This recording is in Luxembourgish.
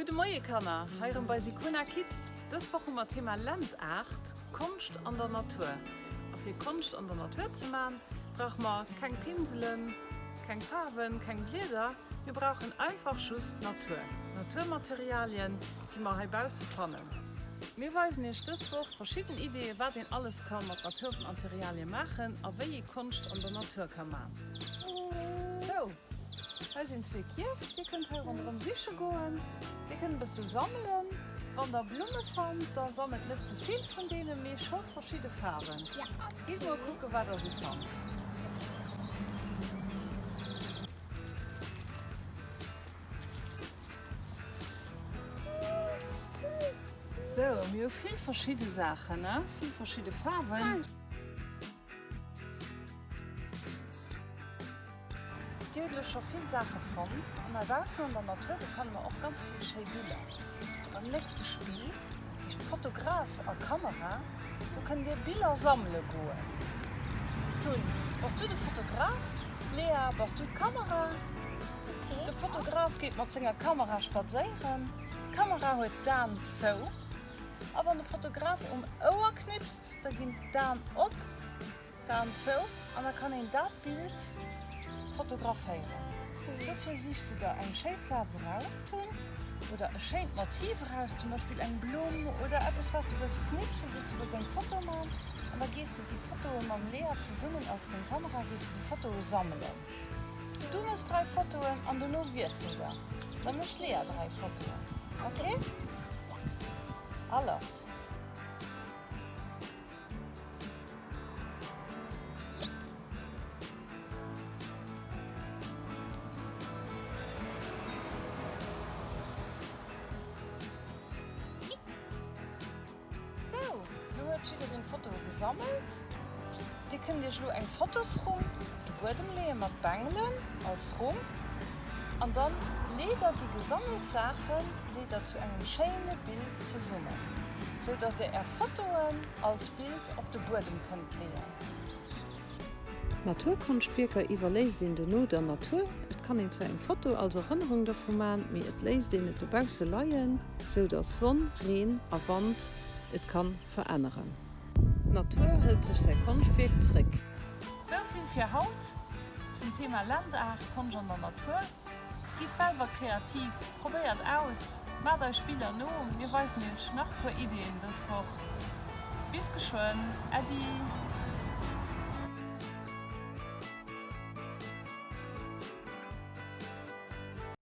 Gudde Moie Kanner, hei erëm bei Sicona Kids. Dës Woch hu mer Thema Land-Art, Konscht an der Natur. A fir Konscht an der Natur ze man, brauche mer keng Pinselen, keng Faarwen, keng Blieder, mir brauchen einfach just d'Natur, Naturmaterialien, déi mer hei bausse fannen. Mir weisen iech dës Woch verschidden Ideeë wat een alles ka mat Naturmaterialie maachen a wéi ee Konscht an der Natur ka man. Sou, hei sinn zwee Kierf, dir kënnt hei ronderëm siche goen, dir kënnt e bësse sammelen. Wann der Blumme fannt, da sammelt net ze vill vun deenen, mee scho verschidde Faarwen. Gitt mol kucke wat der sou fannt. Sou, mir hu vill verschidde Saachen, ne? Vill verschidde Faarwen. Dir hutt elo scho vill Saache fonnt an heibaussen an der Natur, do fanne mer och ganz vill schéi Biller. Beim nächste Spill, dat heescht Fotograf a Kamera, do kënnt dir Biller sammele goen. Tun, bass du de Fotograf? Lea, bass du d'Kamera? De Fotograf geet mat senger Kamera spadséieren. D'Kamera huet d'Aen zou. A wann de Fotograf um Ouer knipst, da ginn d'Aen op, d'Aen zou an da kann een dat Bild fotograféieren. Dofir sichs du der eng schéi Plaz eraus, Tun, oder e schéint Motiv eraus, zum Beispill eng Blumm oder eppes wat s du wëlls knipsen, wou s du wëlls eng Foto man. An da gees de déi Fotoe mam Lea zesummen als deng Kamera, gees de déi Fotoe sammelen. Du mëss 3 Fotoen an dono wiesselt der. Da mécht d'Lea 3 Fotoen. Ok? A lass! Sou, lo huet jiddereen d'Fotoe gesammelt. Dir kënnt iech lo eng Fotosrumm op de Buedem leeë mat Bengelen als Rumm an dann leet der déi gesammelt Saache leet der zu engem schéine Bild zesummen, sou dass der är Fotoen als Bild op de Buedem kënnt leeën. Naturkonschtwierker iwwerléisst een dono der Natur. Et kann een zwar eng Foto als Erënnerung dovu man, mee et léisst een et dobausse leien, sou dass Sonn, Reen a Wand et kann veränneren. D'Natur hëlt sech säi Konschtwierk zréck. Sou vill fir haut zum Thema Land-Art, Konscht an der Natur. Gitt selwer kreativ, probéiert aus, maacht eis Spiller no, mir weisen iech nach puer Iddien dës Woch. Bis geschwënn, Äddi!